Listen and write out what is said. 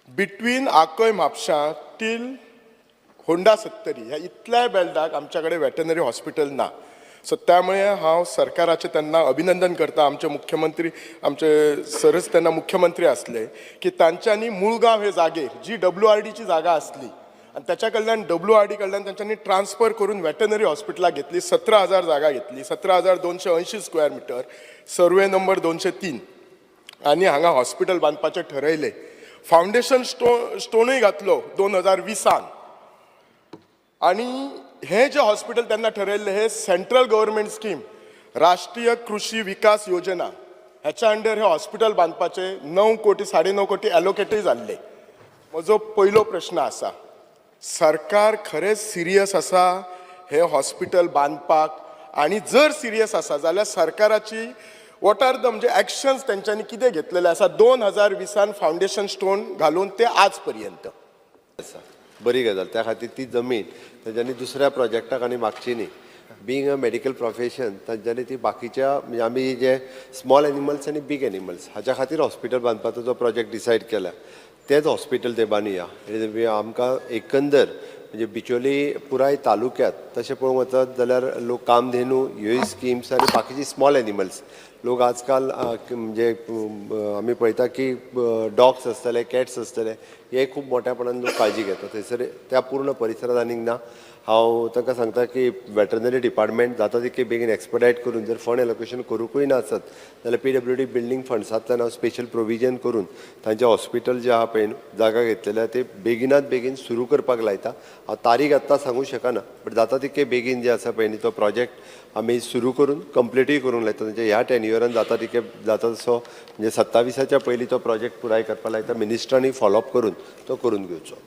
Between आकय म्हापशां till Honda Sattari ह्या इतल्याय बेल्टाक आमच्या कडेन वेटनरी हॉस्पिटल ना. सो त्यामुळे हांव सरकाराचें तेन्ना अभिनंदन करता. आमचे मुख्यमंत्री, आमचे सरच तेन्ना मुख्यमंत्री आसले की तांच्यांनी मुळगांव हे जागेर जी डब्ल्यू आर डीची जागा आसली आनी त्याच्या कडल्यान, डब्ल्यू आर डी कडल्यान तांच्यांनी ट्रान्सफर करून वेटनरी हॉस्पिटलाक घेतली. 17,000 जागा घेतली, 17,280 स्क्वेअर मिटर, सर्वे नंबर 203 आनी हांगा हॉस्पिटल बांदपाचें ठरयलें. फावंडेशन स्टोनूय घातलो 2020न. आणि हे जे हॉस्पिटल त्यांना ठरयल्लें, हे सेंट्रल गव्हर्मेंट स्कीम, राष्ट्रीय कृषी विकास योजना ह्याच्या अंडर हे हॉस्पिटल बांदपाचे 9 कोटी, 9.5 कोटी एलोकेटूय जाल्ले. म्हजो पयलो प्रश्न आसा, सरकार खरेंच सिरियस आसा हे हॉस्पिटल बांदपाक? आनी जर सिरियस आसा जाल्यार सरकाराची what are the म्हणजे एक्शन्स तेंच्यांनी कितें घेतलेले आसा 2020न फावंडेशन स्टोन घालून ते आज पर्यंत? आसा, बरी गजाल. त्या खातीर ती जमीन तांच्यांनी दुसऱ्या प्रोजेक्टाक आनी मागची न्ही. बींग अ मेडिकल प्रोफेशन, तांच्यांनी ती बाकीच्या, म्हणजे आमी जे स्मॉल एनिमल्स आनी बीग एनिमल्स हाच्या खातीर हॉस्पिटल बांदपाचो जो प्रोजेक्ट डिसायड केला, तेच हॉस्पिटल ते बांदुया. आनी आमकां एकंदर म्हणजे बिचोली पुराय तालुक्यात तशें पळोवंक वचत जाल्यार लोक कामधेनू ह्योय स्किम्स आनी बाकीची स्मॉल एनिमल्स लोक आजकाल म्हणजे आमी पळयता की डॉग्स आसतले, कॅट्स आसतले, हे खूब मोठ्यापणान लोक काळजी घेतात. थंयसर त्या पूर्ण परिसरात आनीक ना. हांव तांकां सांगता की वेटरनरी डिपार्टमेंट जाता तितके बेगीन एक्सपडायट करून, जर फंड एलोकेशन करुंकूय नासत जाल्यार पीडब्ल्यूडी बिल्डींग फंड्सांतल्यान हांव स्पेशल प्रोविजन करून तांचें हॉस्पिटल जें आहा पळय न्हू, जागा घेतलेल्या, ते बेगिनात बेगीन सुरू करपाक लायता. हांव तारीख आत्तां सांगूंक शकना, बट जाता तितके बेगीन जे आसा पळय न्ही, तो प्रोजेक्ट आमी सुरू करून कंप्लिटूय करूंक लायता. म्हणजे ह्या टेन्युअरान जाता तितके जाता तसो, म्हणजे 27च्या पयलीं तो प्रोजेक्ट पुराय करपाक लायता. मिनिस्टरांनी फॉलोअप करून तो करून घेवचो.